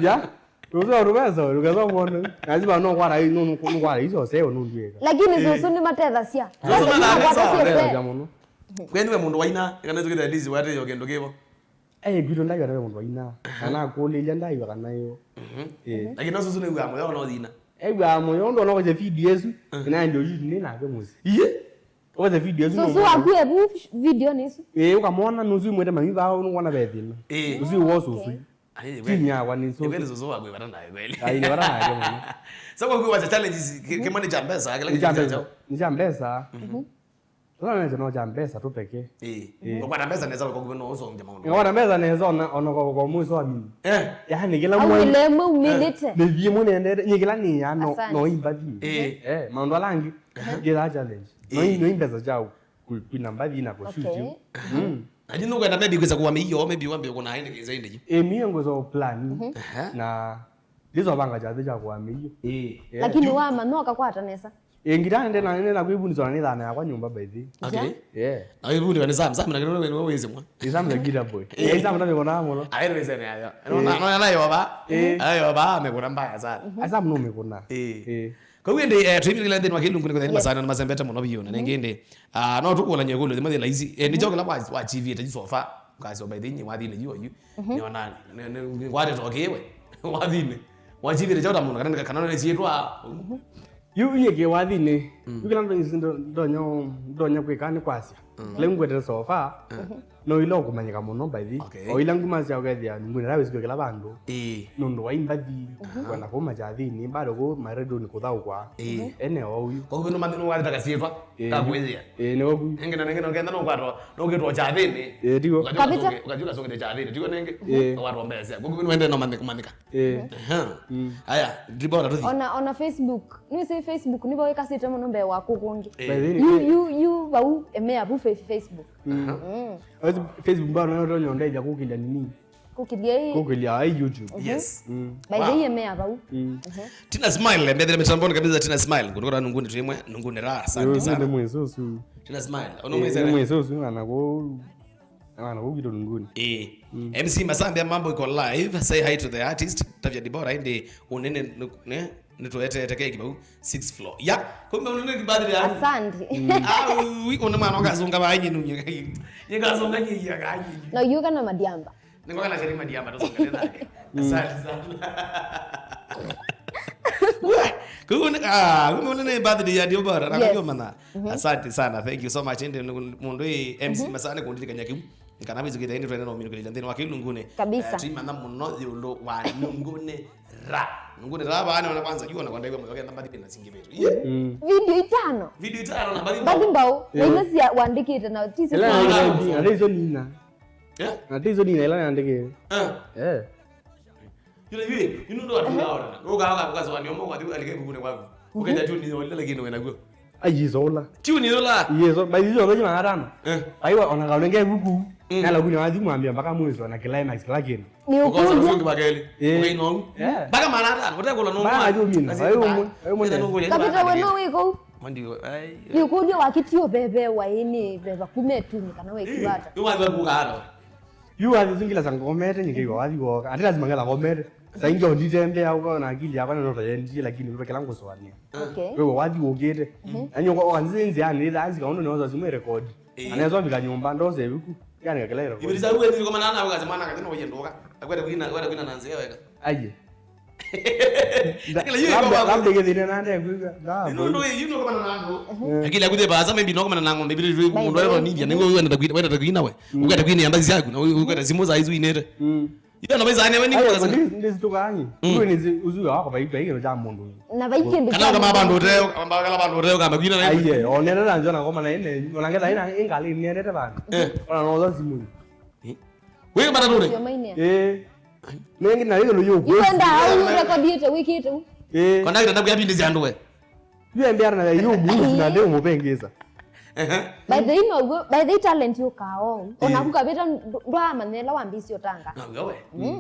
Ya. Rũseo rũvesa rũkesa kwona. Lazima no kwara hii no no kwara hizo seo no ndieka. Lakini susu ni matethasya. Susu matethasya. Matethasya mũno. Kwani we mũndũ waina, kana tukitha ndizi wate yo kĩndũ kĩvo. Eh, gwitũ ndaiwa na mũndũ waina. Kana kũlĩlya ndaiwa kana yo. Mhm. Eh. Lakini no susu ni wa moyo no thina. Eh, wa moyo ndo no je feed Yesu. Na ndio yu ni na ke musi. Iye. Oze video isu. Susu waku ebu video nĩ isu. Eh, ukamwona nusu imwete mami bao nuona ve thina. Eh. Nusu wo susu. Ai, kweli. Timu yakwa nĩ susu. Kweli susu waku ibata nayo kweli. Ai, nĩ bata nayo mũno. So kwa kuwa challenges kimani cha mbesa, kila kitu cha. Ni cha mbesa. Mhm. Tũla nete no kya mbesa tu peke. Ĩĩ. Ĩĩ. Ũkwata mbesa nesa kwa kũvĩ no ũsonge maũndũ. Ngona mbesa nesa ona ona kwa kwa mwezi wa mini. Eh. Yaani kila mwezi. Awile mwe umilite. Nĩ thiĩ mwe nendete, nyie kila nĩ ya no no imbathi. Ĩĩ. Eh, maũndũ alangi. Ngira challenge. No no mbesa chao. Kwina mbathi na kushuti. Okay. Mm. Lakini ukwenda maybe kwisa kuwa mĩio, maybe wambe kuna hende kisa indi. Eh, mie ngwesa plan. Aha. Na ndizo banga cha cha kuwa mĩio. Eh. Lakini wama no kakwata nesa. Ĩngitane ndena nena kwĩvundiswa na nĩ thana yakwa nyũmba by the way. Okay. Yeah. Na wĩvundiswa nĩ Sam, Sam na kĩrũnĩ wĩnĩ wĩsĩ mwa. Nĩ Sam the guitar boy. Nĩ Sam na mĩkona mũno. Ayo wĩsĩ nĩ ayo. No na no na yoba. Eh. Ayo yoba mekona mbaya sana. Sam no mĩkona. Eh. Eh. Kwa hiyo ndi eh, tuimire kila nthini wa kilungu niko thani masana na masembete mũno biyo na ningĩ ndi. Ah, no tukũlany'a ĩkũlyo yĩmwe yĩ laisi. Eh, nĩ kyo kĩla wa wa T V ta so far. Ukasoma ĩthĩnĩ wa thĩnĩ yu oyu. Nĩ ona nĩ ngwate tokiwe. Wa thĩnĩ. Wa T V nĩ chota mũno kana kana nĩ sietwa. Yu yeke wa thĩnĩ. Yu kĩla ndonya ndonya kwĩka nĩ kwasya. Kĩla ngwete so far. No ila ũkũmanyĩka mũno by the way. Okay. O ila nguma sya ũkethĩa nungu nĩ rawĩsikio kĩla vandũ. Ĩĩ. Nũndũ wa imbathi kwenda kuma kyathĩnĩ bado ku maredoni kũthaũkwa. Ĩĩ. Ene o ũyu. Kwa hivyo nũmanyĩ nũwalĩta kasyĩtwa ka kwĩthĩa. Ĩĩ nĩ waku. Nenge na nenge na ũkenda nũkwatwa nũkĩtwa kyathĩnĩ. Ĩĩ tigo. Kabisa. Ũkathiĩ ũkasũngĩte kyathĩnĩ tigo nenge. Ĩĩ. Ũwatwa mbesa. Kwa hivyo nũende no manyĩka. Ĩĩ. Aha. Aya, ndibora tũthi. Ona ona Facebook. Nĩwĩsĩ Facebook nĩvo ĩkasĩte mũno mbee wa kũkũ ũngĩ. Ĩĩ. Yu yu yu vau emea vu fe- Facebook. Mm. Basi Facebook mbao nayo ndio ndio ndio kukilya nini? Kukilya hii. Kukilya hii YouTube. Yes. Mm. By the way emea vau. Mm. Tina Smile mbethele mitamboni kabisa Tina Smile. Kutoka nunguni tuimwe, nunguni raha. Asante sana. Ndio mwezo su. Tina Smile. Ono mwezi. Ndio mwezo su anako Ana kugito nunguni. Eh. Mm. M C Masambia mambo iko live. Say hi to the artist. Tavia Dibora indi unene ne nituetete keki bau sixth floor. Ya, kumbe unene ni birthday yangu. Asante. Ah, wi una mwana ukazunga banyi nunye. Yekazunga nyi ya kanyi. No yuka na madiamba. Ningokana sheri madiamba tusongele naye. Asante sana. Kumbe unene birthday ya Dibora na kujua mana. Asante sana. Thank you so much. Ende mundu ĩ M C Masane kundirikania kiu. Kana wizikite indi twende no minukilila nthini wa kilunguni. Kabisa. Eh, tuimanya muno yulu wa nunguni ra. Nunguni ra bana wana kwanza jua na kwenda iwe moyo kenda mbathi na singi betu. Yeah. Video itano. Video itano na mbathi. Mbathi mbao. Na ila sia wandikite na tisi. Ila na ila nina. Yeah. Na tizo nina ila nandikite. Eh. Eh. Yule yule, you know what you are. Uka uka uka swani omo kwa tu alike bukune kwaku. Ukaja tu ni wale lakini wena kwa. Ayizola. Tiuni yola. Yeso, ba yizo ndoji mara tano. Eh. Aiwa ona kaunenge buku. Mm. Nala kuni wathi mwambia mpaka mwiso na climax lakini. Ni ukuja. Ukafungi bakeli. Eh. Ukaino. Yeah. Mpaka mara tano, utakula no. Ba ajo mina. Ayo mwe, ayo mwe. Kapita weno wiko. Mandi ai. Ni ukuja wakitio bebe wa ini beba kume tu ni kana we kiwata. Ni wathi kuka hata. Yu wathi zingila za ngomete nyingi kwa wathi woka. Ati lazima ngela ngomete. Saingi onditembea uko na akili yakwa na ndoto yendie lakini vekela nguswania. Okay. Wewe wathi ukite. Anyo kwa wanzi nzi ani tha nzi kaondo noza simu record. Anaweza vika nyumba ndoze viku. Yani kakela record. Ibiriza uwe ni kama nana ukaze mwana kaje no yendoka. Akwenda kuina, akwenda kuina nanzi weka. Aje. Lakini yeye kwa labda gethina nande kwika. No no you know kama nana. Akili akuje baza maybe no kama nana ngombe ibiri mundu wa ninja ni wewe wenda kuina we. Ukata kuina yamba zako na ukata simu za hizo inete. Iwe na maisha newe ni kwa sababu. Ndizi tukangi. Iwe ni uzu wako bai bai kero cha mundu. Na bai kende. Kana kama bandu uteo, kama kala bandu uteo kama kwina na. Aiye, onera na njona ngoma na ine, ona ngeta ina ingali ni endete bana. Eh. Ona no za simu. Wewe bana nure. Eh. Nengi na hiyo ndio. Iwe nda au record yetu wiki tu. Eh. Kana kita takuya bindi zi andu we. Yu embeana na yu muzi na ndeu mupengeza. By the way, no, by the way, talent yo kao. Ona kukavita ndwa manela wa mbisi otanga. Na wewe.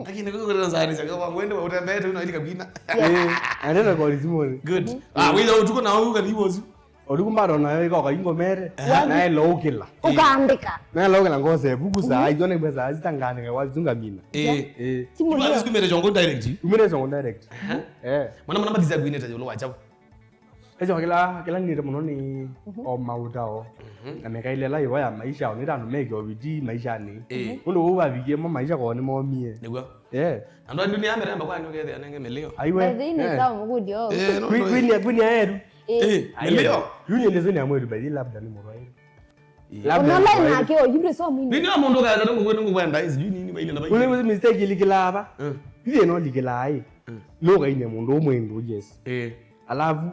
Lakini kwa kwa nzani saka kwa ngwende wa utembete una ilika bina. Eh, anena kwa lizimoni. Good. Ah, wewe utuko na wewe kali wozu. Oduku mbado na yo ikoka ingomere. Na elo ukila. Ukaandika. Na elo ukila ngose buku za ayo ne bweza azitangane kwa zunga mina. Eh. Eh. Timu. Kwa sikumere jongo direct. Umere jongo direct. Eh. Mwana mwana matiza kuineta jolo wa chao. Echo kila kila nire muno ni o mautao na mekaile la iwa ya maisha onira no meke obiti maisha ni. Kundu kwa bigie mo maisha kwa ni momie. Niguo. Eh. Andu dunia mere amba kwa nyuke the anenge milio. Aiwe. By the way, sawa mugudi o. Kwini kwini aeru. Eh, milio. Yuni ndio ni amwe by the labda ni murwaire. Labda online nake o yule so mwini. Nini mundu kaza nungu kwenda hizi juu nini baina na baina. Ule mistake ilikila hapa. Ile no likila ai. No kaine mundu umwe ndu yes. Eh. Alafu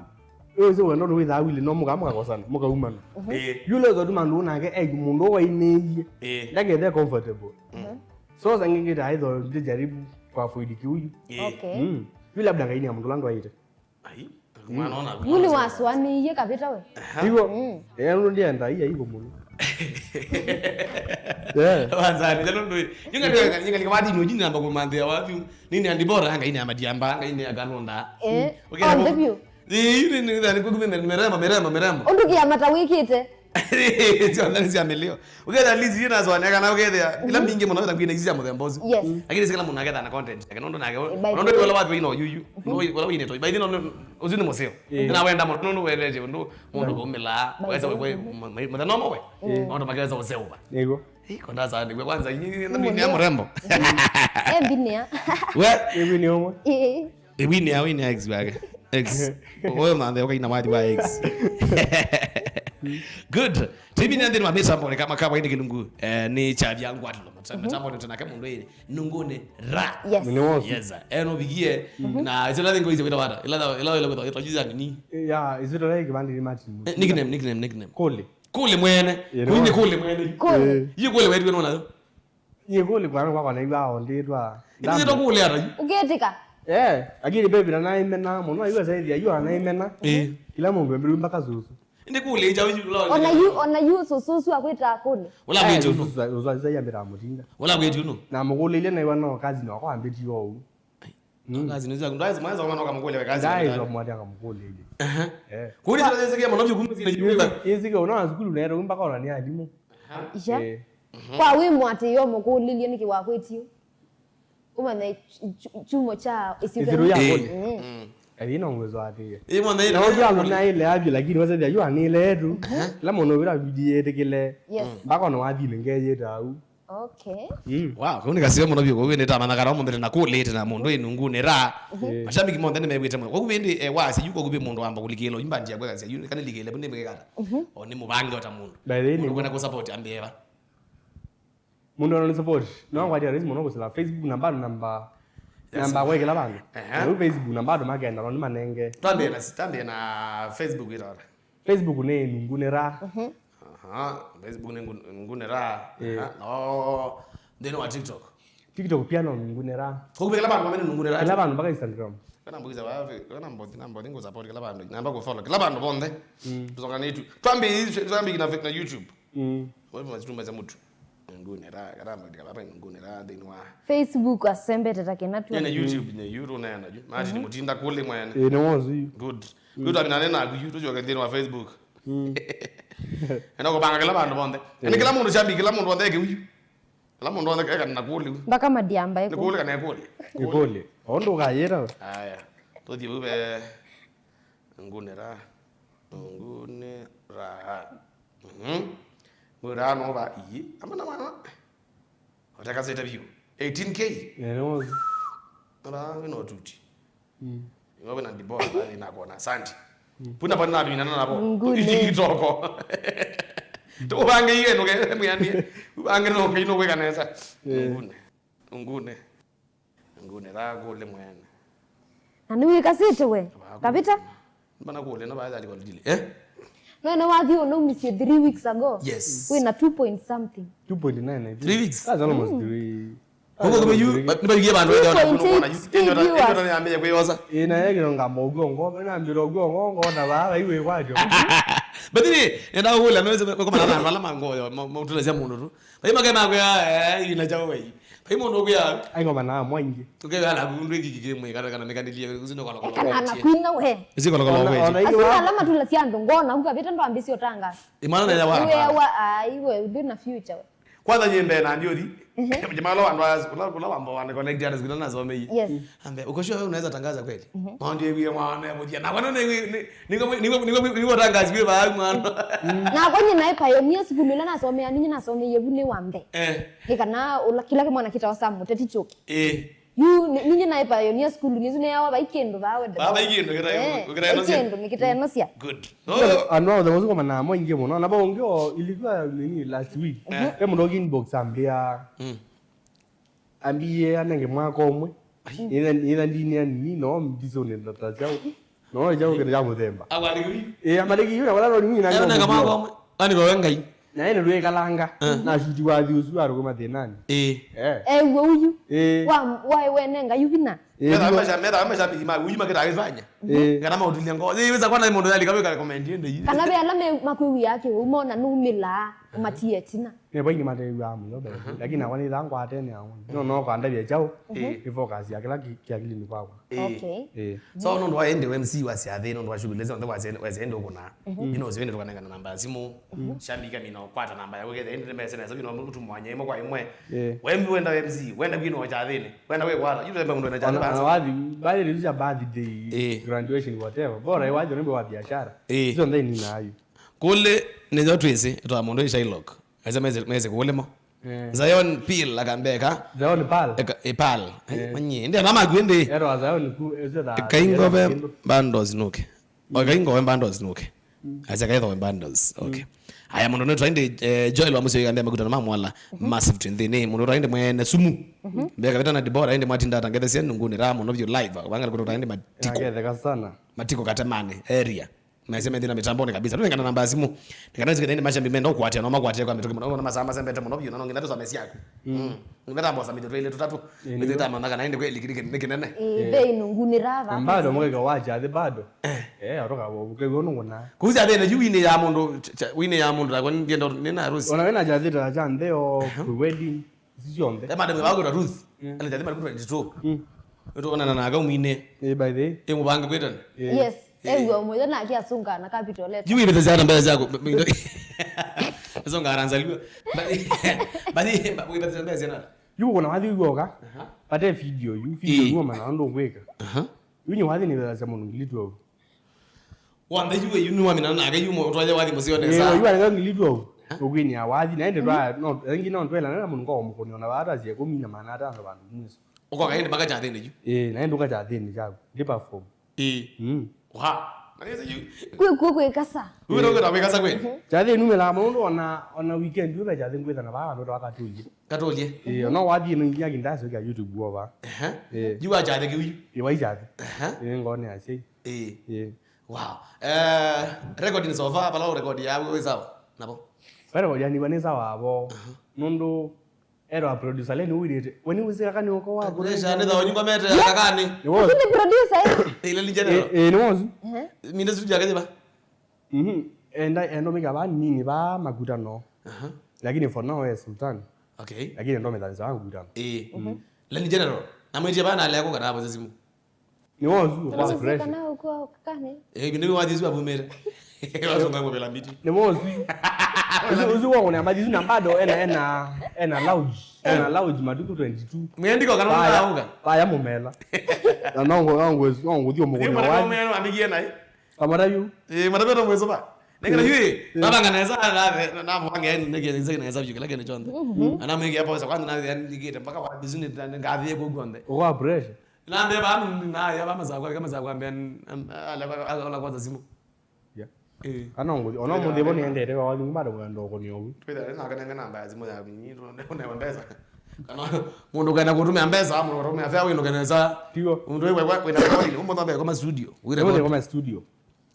Ũyũ wendo ndũwĩthaa wili no mũka mũkakosana, mũkaumana. Ĩĩ. Yule ũthatuma andũ nake, eh, mũndũ wainĩie. Ĩĩ. Ndakethe comfortable. So sangingita aitho ndijaribu kwa avoid kiuyu. Ĩĩ. Okay. Mm. Yule labda ngainia mũndũ landu aite. Ai, mwana ona. Yule waswanĩie kavita we. Iko. Mm. Eh, ndo ndienda iya iko mũno. Yeah. Wanzani, lelo ndo. Yunga yunga kama dino jini namba kumandia watu. Nini andibora anga ine amadiamba anga ine agalonda. Eh. Okay, on the view. Ĩĩ, nĩ, nĩ, nĩ, nĩ, nĩ, mĩrembo, mĩrembo, mĩrembo. Ũndũ kĩamata wĩkĩte. Syonthe nĩ sya mĩlĩo. Ũkethĩa list yĩ naswanĩa kana ũkethĩa, ila mbingĩ mũno wĩta ngwina ici sya mũthemba ũsu. Yes. Lakini sila mũndũ aketha na content yake, nũndũ nake, by the nũndũ way. Wala wathi wĩna ũyuyu, nũndũ wala wĩna toi. By the way, nũndũ, ũsu nĩ mũseo. Ĩĩ. Na wenda mũno, nũndũ wendeje, ũndũ mũndũ ũmĩlaa, by the way, mũthenya ũmwe we. Ĩĩ. Maũndũ makeweza ũseũva. Nĩguo. Ĩĩ, konda sana, nĩguo kwanza, ĩ, ĩ, ĩ, nĩ mũrembo. Ĩ, mbinia. We? Ĩ, nĩ ũmwe. Ĩ. Ĩwini ya wini ya ex wake. Ex. Wewe manthe ukaina wathi wa ex. Good. Timi nĩ nthĩnĩ wa mĩtambo nĩ kama kawaida kĩlungu. Eh, nĩ chavya ngwatilo. Mĩtambo nĩ tunake mũndũ ĩrĩ. Nungune ra. Yes. Nĩ wosu. Yes. Eh, no bigie. Na is it nothing going to wata. Ila ila ila ila ila juza ni. Yeah, is it like Kibandi ni Martin? Eh, nickname, nickname, nickname. Kole. Kole mwene. Yeah, kule no. Kole mwene. Kole. Eh. Yeye kole wetu unaona. Nyie kũlĩ kwana kwakwa naigua aondĩtwa. Ĩndĩ nĩtũkũlĩa ta yu. Ũkĩtĩka? Eh, lakini baby na naimena mũno, aigua saithi ayu anaimena. Eh. Kila mũndũ embĩrũ mpaka susu. Ĩndĩ kũlĩ nja ũyu ũla. Ona yu, ona yu susu ũsu akwĩtaa kũlĩ. Ũla kwĩtĩ ũno. Susu saithi ambĩtaa mũtinda. Ũla kwĩtĩ ũno. Na mũkũlĩile naigua no kazi no kwambĩtie ũu. Mm. Kazi nĩ zaku. Ndaizo mwanza mwana ukamkulia kazi. Ndaizo mwati akamkulia. Aha. Eh. Kuli sasa zisikia mwanamke kumbe zile. Yesike unaona sukulu naenda mpaka ona ni alimu. Isha. Eh. Kwa wĩ mwatĩ yo mũkũlĩlye nĩkĩ wakwĩtie? Ũmanye chu- chu- chumo kya ĩsirũ ya kũlĩ. Mm. Ĩthĩ no ngwĩzo atĩe. Ĩ mwana ĩno. Na ũngĩ amũna ile abyo lakini wasethia yu anile yetu. La mũno vira video yetekele. Yes. Mpaka ona wathile ngeyeta au. Okay. Mm. Wow, kau nĩ kaseo mũno vyũ, kau nĩ tamanya kana mũndũ na kũlĩte na mũndũ ĩnungunĩra. Mashabiki monthe nĩ mewĩte mũno. Kau vĩndĩ eh, wasi yu kau vĩ mũndũ wamba kũlikĩlwa imba njia kweka sia yu kana likĩle bune mekata. O nĩ mũvange ota mũndũ. By the way, mũndũ kwenda kũ support ambie va. Mũndũ anoni support. No ngwatia rais mũno kusila Facebook namba namba namba kwekela vandu. Ehe. Na Facebook namba ndo makenda no nĩ manenge. Tambie na tambie na Facebook itara. Facebook nĩ Nungunĩra. Aha, Facebook nĩ Ngun- Ngunĩra. Eh. Aha, no nthĩnĩ wa TikTok. TikTok pia no Nungunĩra. Kũkũvĩ kĩla vandũ mamene Nungunĩra. Kĩla vandũ mpaka Instagram. Kana mbukiza wapi? Kana mbothi na mbothi ngo support kĩla vandũ. Namba ku follow kĩla vandũ vonthe. Mm. Tusonganĩtu. Twambi twambi na na YouTube. Mm. Wewe mazitumba za mtu. Nungunĩra, kana mbothi kama Nungunĩra nthĩnĩ wa Facebook asembete ta kena tu. Nene YouTube ne YouTube nena ju. Martin Mutinda kule mwene. Eh, nĩ wozu. Good. Kwĩtwa mina nena aku yu tũcoke nthĩnĩ wa Facebook. Mm. Enda kũvanga kĩla vandũ vonthe. Ene kĩla mũndũ chambi kĩla mũndũ wonthe eke uyu. Kĩla mũndũ wonthe eka na kũlĩ. Mpaka madiamba eko. Nĩ kũlĩ kana ekũlĩ. Nĩ kũlĩ. Ondo kayera. Aya. Tũthiĩ uve Ngunĩra. Ngunĩra. Mhm. Ngunĩra no ba iyi. Amana mwana. Ũtekasĩte vyũ. Eighteen K. Nene wozu. Ara wĩna ũtuti. Mm. Iwe wĩna ndibora, wĩna kona. Asante. Mm. Puna pona na bina na bo. Ngune. Iki kitoko. Tubange iye no ke mwiani. Ubange no ke no kweka nesa. Eh. Ngune. Ngune. Ngune ra kule mwene. Na nĩ wĩkasĩte we. Kavita? Mbona kule na baadhi alikuwa dili. Eh? No, no, wathi ũnaumisye three weeks ago. Yes. Wĩna two point something. Two point nine, I think. Three weeks? That's almost three. Kwa hivyo kumbe yu, ni baadhi ya bantu wale wana kuona yu. Ndio ndio ndio yambia kwa yosa. Ina yake ndo ngamba ugo ngo, na mbira ugo ngo ngo na baba iwe kwacho. But ni nenda kule naweza kwa maana na alama ngo, mutule sia mundu tu. Pai makema kwa, eh, ina chao wei. Pai mũndũ ũkwĩa. Ai ngoma na mwaingi. Ũkewala kundu iki kiki mwe kana kana mekandilie kuzindo kwa kwa. Kana na kwina we. Isi kwa kwa. Ona- ona- Asi alama tula siando ngona uka vita ndo ambisi otanga. Imana na yawa. Iwe wa ai we do na future. Kwanza nyimbe na ndiori. Jamalo ando as kula kula wambo wana connect ana zikuna na zome. Yes. Ambe uko sure wewe unaweza tangaza kweli? Maondi ewie mwana ya mudia. Na wana ni ni ni ni ni tangaza kwa mwana. Na kwenye naye pioneer school ile nasomea ninyi nasomea vule wambe. Eh. Nĩ kana ũla kĩla kĩmwana kĩtawa Sam Mũteti Kĩũkĩ. Ĩĩ. Yu ni- ninyi naĩ pioneer school nisu neawa vai kĩndũ vaa wende. Vaa vai kĩndũ kĩtaĩ- eh, kĩtaĩ vai nosia. Kĩndũ nĩ kĩtaĩ nosia. Good. No. Andũ othe mũsuko manamo ingĩ mũno. Na bo ũngĩ o ilikuwa nini last week. Eh. Pe mũndũ ũngĩ inbox ambia. Mm. Ambie anenge mwaka ũmwe. Ai. Nitha nitha ndini ya nini no mbisone ndata chao. No, ĩkyaũ kĩndũ kya mũthemba. Akwandĩkĩwa. Ĩĩ, amalĩki yu na wala no nĩ na. Ena kama kwa. Ani kwa wengai. Na ene lwe kalanga. Na shuti wa thiusu arũgama thinani. Ĩĩ. Eh. Ewe uyu. Ĩĩ. Wa wa wenenga yu vina. Metha mesha metha mesha bima uyu makita ifanya. Ĩĩ. Kana mautulia ngo. Ĩĩ weza kwa na mundu yali kabe ka comment ende. Kana be ala me makwĩwia ake u mona numila matie tina. Nĩ vai nĩmatew'aa mũno mbee, lakini nakwa nĩthaa ngwatene aũ. No, no kwandavya kyaũ, nĩ focus ya kĩla kĩ akilini kwakwa. Okay. Ĩĩ. So nũndũ wa ĩndĩ we M C wa syathĩ, nũndũ wa shughuli syonthe wasya ĩndĩ ũkũnaa. Ino ũsio ĩndĩ tũkanengana namba ya simũ. Shabiki amina ũkwata namba yaku ketha ĩndĩ nĩmese nesa vino mtu mwanya ĩmwe kwa ĩmwe. Wembi wenda M C, wenda kwina kyathĩnĩ, wenda kwĩkwata. Yu tembe mũndũ ena kyathĩ basi. Wathi, baadhi ya birthday, graduation, whatever. Bora wathi nĩmbe wa biashara. Sio ndai nina ayu. Kũlĩ nĩyo twĩsĩ, ĩtwa mũndũ ĩ Shylock. Aisye mese mese kũlĩmo. Zion Pil akambeka. Zion Pal. Eka ipal. Manyi. Ndio nama kwende. Ero Zion ku ese da. Kaingove bandos nuke. O kaingove bandos nuke. Aisye kaitho bandos. Okay. Aya mũndũ nĩ twainde eh, Joel wa Musio ikambia makutano ma mwala massive twin thini mũndũ twainde mwene sumu. Mbeka vita na Dibora inde mwatinda tangethe sia nunguni ra mũno vyo live. Wanga kũndũ twainde matiko. Ngetheka sana. Matiko katemane area. Mese methina mitamboni kabisa. Tũnengana namba ya simũ. Nĩkana sikene nĩ mashambi menda ũkwatĩa no makwatĩa kwa mĩtũkĩ mũno. Ona masaa masembete mũno biũ na no nginya tũsome syaku. Mm. Nginya tambo samithio twĩlĩ tũtatũ. Nĩ tama na kana ende kweli kiri nĩ kinene. Ĩĩ, ve inungu nĩ rava. Bado mũkeka wacha the bado. Eh, aroka wo ke wo nunguna. Kuza thene yu ine ya mũndũ ch- ch- ine ya mũndũ takwa ndienda nĩ na harusi. Ona wena jathita cha ndeo pre wedding. Ici syonthe. Ema ndemwe vakwĩtwa Ruth. Ene kyathima liku twenty-two. Nĩtũonana na akauminĩ. Ĩ by the way. Ĩ mũvange kwĩtana. Yes. Ew'a mũyo nake asunga na capital letter. Yu wĩvĩtha syana mbesa syaku. Ĩsonga aranzaliwa. Bathi wĩvĩtha syana mbesa syana. Yu kuna wathi uoka. Pate video yu. Video yu mana ndo ngwĩka. Yu nĩ wathi nĩ mbesa sya mũndũ ngili twelve. Wanthe yu yu nĩwamina nake yu ũtwaye wathi mũseo nesa. Ĩĩ, yu aleka ngili twelve. Ũkwĩnĩa wathi na ĩndĩ twa no ĩngĩ no twelana na mũndũ ngoo mũkũni ona vata sia kũmi na maana atano vandũ mwiso. Ũkoka ĩndĩ mpaka kyathĩnĩ yu. Ĩĩ, na ĩndĩ ũka kyathĩnĩ kyaku. Ndi perform. Ĩĩ. Mm. Wa. Na yese yu. Kwĩ kwĩ kwĩ kasa. Yu no kwĩta kwĩ kasa kwĩ. Kyathĩnĩ numela mũndũ ona ona weekend yu ve kyathĩ ngwĩthana vaa andũ twakatũlie. Katũlie. Ĩĩ, no wathi no ngia kindaso kya YouTube wova. Ehe. Yu wa kyathĩ kĩu yu. Ĩĩ, wa kyathĩ. Ehe. Ĩĩ, ngone asyai. Ĩĩ. Ĩĩ. Wow. Eh, recording so far, pala record ya wewe sawa. Nabo. Pale kwa jani bane sawa abo. Nundu ero a producer leni uwirite. Weni wizika kani uko wa. Kuresha ne thawo nyumba mete akakani. Ni wozu. Ni producer eh. Ile ni general. Eh, ni wozu. Eh. Minde studio akaje ba. Mhm. Enda endo mika ba nini ba makutano. Aha. Lakini for now eh Sultan. Okay. Lakini ndo methaliza wangu kutano. Eh. Mhm. Leni general. Namwetie bana aleko kana hapo simu. Nĩ wozu kwa pressure. Kana uko kane. Eh, ndio wathi sio abumere. Wazo ngango bela miti. Nĩ wozu. Uzi uzi wangu na mathi na bado ena ena ena lounge. Ena lounge matuku twenty-two. Mwendiko kana unauka. Baya mumela. Na nongo nongo nongo thio mugoni wa. Mwana mwana amigie naye. Kamara yu. Eh, mara bado mwezo ba. Nengera yu. Baba nganaweza na na mwange yani nege nzake na hesabu kila kene chonde. Ana mwingi hapo sasa kwanza na yani nigete mpaka wa bizini ngathi kwa gonde. Kwa pressure. Na mbeba na ya mama za kwa kama za kwa mbe ala ala kwanza simu. Yeah. Eh. Ana ngo ona mo debo ni endete kwa wali mbado kwa ndo ko ni obu. Twetha na kana namba ya simu ya ni ndo ne mbesa. Kana mundu kana kutumia mbesa amu kutumia fare wino kana sa. Tigo. Mundu wewe wewe na kwa ni umo tambe kwa studio. Wire kwa studio.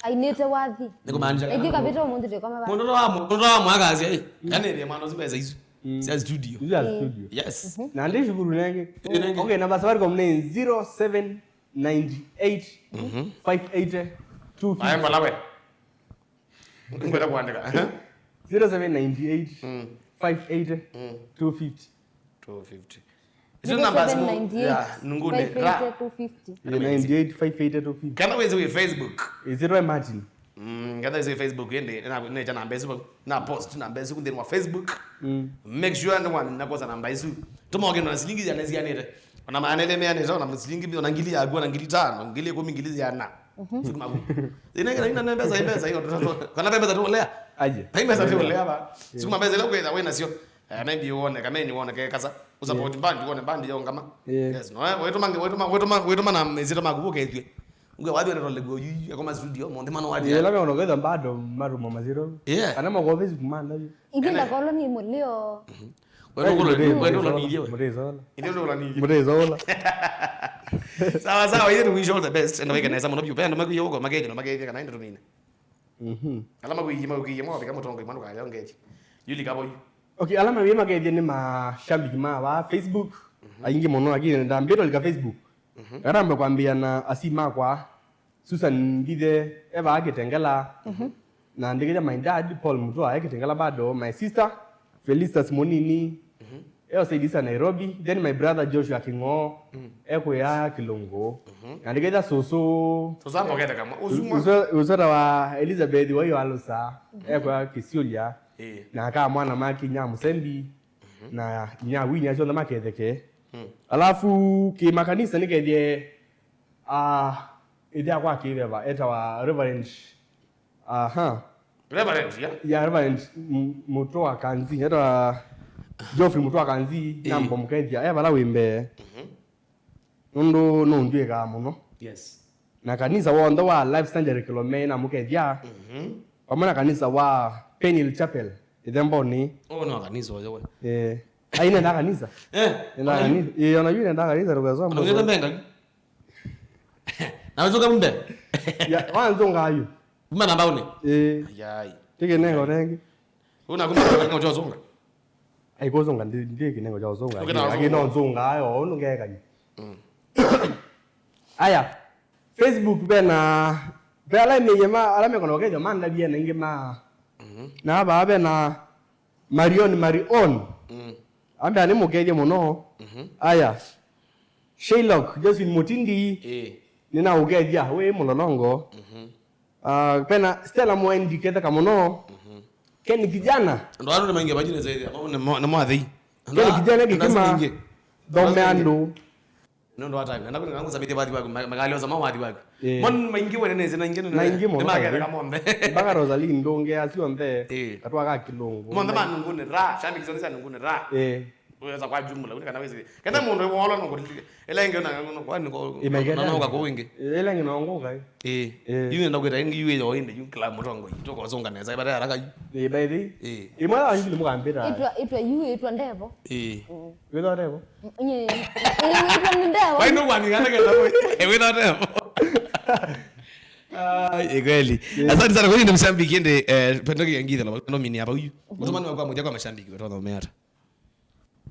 Ainĩte wathi. Nĩ kũmaanisha kana. Ĩngĩ kavĩta ũmũnthĩ twĩkoma va. Mũndũ wa mũndũ wa mwaka asia ĩ. Kana ĩrĩa mwana ũsu mbeca isu. Cia studio. Isu ya studio. Yes. Na ndi shukuru nenge. Okay, namba Safaricom nĩ zero seven nine eight five eighty two fifty. Aya mbalawe. Ngwenda kuandika. Zero seven nine eight five eighty two fifty. Two fifty. Isu namba simu ya nungune ra. Nine eight five eight two fifty. Kana wezi wi Facebook. Izirwe Martin. Mm, kana wezi wi Facebook ende na ne cha namba isu na post namba isu kunde wa Facebook. Mm. Make sure no one nakosa namba isu. Tuma oge na silingi ya nezi anete. Ona maana ile mea neza na silingi na ngili ya gwa na ngili tano, ngili kumi ngili ya na. Siku magu. Ina ina ina mbesa mbesa hiyo. Kana mbesa tu lea. Aje. Mbesa tu lea ba. Siku mbesa ile kwenda wewe nasio. Eh, maybe uone kama ni uone ke kasa. Usupport band uone band yo ngama. Yes, no. Wetu mange wetu mange wetu mange wetu mange na mezito makubuke ithwe. Ngwe wathi wena tole go yu ya kwa studio monde mano wathi. Yela me ono ketha bado marumo maziro. Yeah. Kana mako office kumanda. Ithinda koloni mulio. Wewe uko wewe uko ni yeye. Muteza wala. Ndio uko ni yeye. Muteza wala. Sawa sawa, ithe, we wish all the best. Enda wĩke nesa mũno vyũ. Ve andũ makwĩie ũko, makethye na makethye kana ende tũmine. Mhm. Ala makwĩie, makwĩie, mwavika mũtongoi, mwana kaya ongeji. Yuli kabo yu. Okay, ala mawie makethye nĩ mashambiki ma va Facebook. Mhm. Aingĩ mũno, lakini ndambĩtwa lika Facebook. Mhm. Ngatambe kwambĩa na asi makwa. Susan Ngithe, e vaa Kitengela. Mhm. Na ndikĩtya my dad, Paul Mutua, e Kitengela bado, my sister, Felicitas Munini, mhm, e Osaidisa Nairobi, then my brother Joshua King'oo, mm, e kũya Kilungu. Mhm. Na ndikĩtya susu. Susu ambokete kamwe. Usumwa. Uso-, usota wa Elizabeth wa Yoalusa, mhm, e kũya Kisiulia. Eh. Na aka mwana ma Kinya Musembi, mhm, na Kinya Winya, syonthe maketheke. Mm. Alafu, kĩmakanisa nĩkethie, ah, ĩthya kwa kĩveva, etawa Reverend, aha. Reverend, yeah? Ya Reverend M-, Mutua Kanzi, etawa Geoffrey Mutua Kanzi, eh, namba mũkethia, e vala wĩ mbee. Mhm. Nũndũ nũndwĩkaa mũno. Yes. Na kanisa wonthe wa Life Sanctuary Kilome namũkethya. Mhm. Pamwe na kanisa wa Peniel Chapel, Ithemboni. Oh, no, kanisa ũyo we. Eh. Ai, nenda kanisa. Eh, nenda ona yu? Kanisa. Eh, ona yu nenda kanisa, tukasoma. Ona yu nenda kanisa. Na wewe uka mbe? Ya, wanzonga yu. Kuma namba une? Eh. Yai. Tike nengo nengi. Una kuma namba unachozunga? Ai, kũzunga ndi, ndi kinengo cha uzunga. Ukena uzunga. Lakini no nzunga ayo, unu ngekani. Mm. Aya. Facebook bena, be ala meyema, ala mekona ũkethyo mandavie na ingĩ ma. Mhm. Na aba bena Marion Marion. Mm. Ambea nĩ mũkethye mũno. Mhm. Aya. Shylock, Josephine Mutindi. Eh. Nĩna ũkethya, wĩ mũlolongo. Mhm. Ah, pena Stella Mwendi ketheka mũno. Mhm. Ken Kijana. Andũ aa nĩ maingĩ vau nĩ saithi, nĩ mo-, nĩ mwathei. Ken Kijana kĩkĩma. Thome andũ. Nĩ ũndũ wa time. Nenda kũnenga ngũsambĩthie wathi waku, ma-, makalioza ma wathi waku. Eh. Mon maingĩ wene nĩ sina ingĩ nĩ. Na ingĩ mũno. Nĩ maketheka monthe. Mpaka Rosalie Ndũnge acio onthe. Eh. Atwa ka Kilungu. Monthe ma Nunguni Ra, shabiki zote cia Nunguni Ra. Eh. Weza kwa jumla, uni kana wezi. Kana mundu wolo no kutike. Ila ingi na no kwa ni ko. Imegeta. No ka ko ingi. Ila ingi no ngoka. Eh. Eh. Yu nenda kwita ingi yu yo inde yu kila mutongo. Yu toko zonga neza ibada haraka yu. Eh, by the. Eh. Imwe angi ni mukambira. Itwa, itwa yu itwa ndevo. Eh. Mm. Witwa ndevo. Nye. Eh, itwa ndevo. Why no one kana kana. Eh, witwa ndevo. Ah, kweli. Eh. Asante sana kwa nini mshambiki ende, eh, pendo kiangitha na no mini hapa huyu. Mtomani wa kwa moja kwa mashambiki watoto wameata.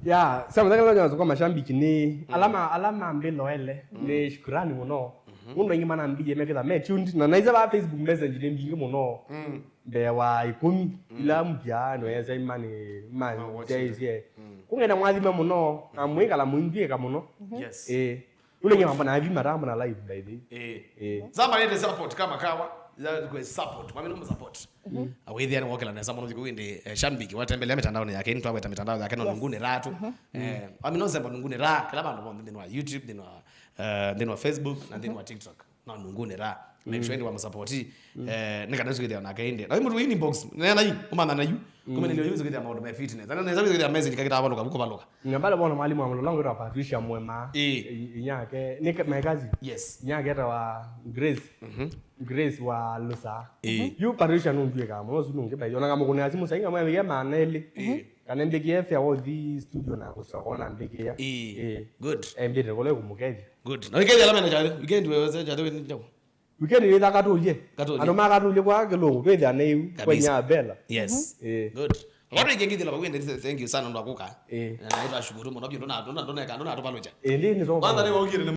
Ya, sema zake leo kwa mashabiki ni, mm, alama, alama mbilo ele, mm, ni shukrani mũno. Mhm. Mũndũ aingĩ manambie mekĩtha me tuned, na naiza ba Facebook message ni mbingĩ mũno. Mm. Mbee wa ikũmi, mm, ila mpya no yesa imani man. Ma watch it. Jaisie. Mm. Kungenda mwathime mũno, na mwikala mwindwika mũno. Yes. Eh. Ule nyama na hivi maramu na live by the way. Eh. Eh. Zama nende support kama kawa, ya kwa support. Mami no support. Mhm. Awethia ni wokela nesa mũno thikũ indi, eh, shambiki watembelea mitandaoni yake, ni twaweta mitandao yake no. Yes. Nunguni Ra tu. Mhm. Eh, ami no semba Nunguni Ra, kila bandu bonthe nthĩnĩ wa YouTube, nthĩnĩ wa, eh, nthĩnĩ wa Facebook, na nthĩnĩ wa TikTok. No Nunguni Ra. Make sure ni wamsupporti. Eh, ni kana sikithia na kainde. Na mtu inbox, nena yu, umana na yu. Kuma nilio yu sikithia maundu ma fitness. Na nesa sikithia message kakita baluka, buko baluka. Na bale bona mwalimu wa Mlolongo wa Patricia Mwema. Eh. I-, inyake, ni ka-, my cousin. Yes. Inyake etawa Grace. Mhm. Grace wa Lusa. Eh. Yu Patricia nunduĩka mũno, ũsu nũngĩ by the way. Ona ngamũkũnĩa simũ sainga mwe wĩya maneli. Eh. Kana mbĩkĩe fare wa ũthi studio na kũcoka ona mbĩkĩa. Eh. Eh. Good. Eh, mbĩte kũle kũmũkethya. Good. Na weekend ala mena chale. Weekend wewe chale wewe ni chao. Weekend nĩ thaka tũlye. Katũlye. Andũ makatũlye kwa Kĩlũngũ, twĩthĩa na ĩu, kabisa, kwenya bela. Yes. Mhm. Eh. Good. Watu ikengithila kwa wende, thank you sana ndo akuka. Eh. Na naitwa shukuru mũno, ndo na, ndo na, ndo na, ndo na tupaloja. Eh, ndi ni zonga. Kwanza ni waugire ni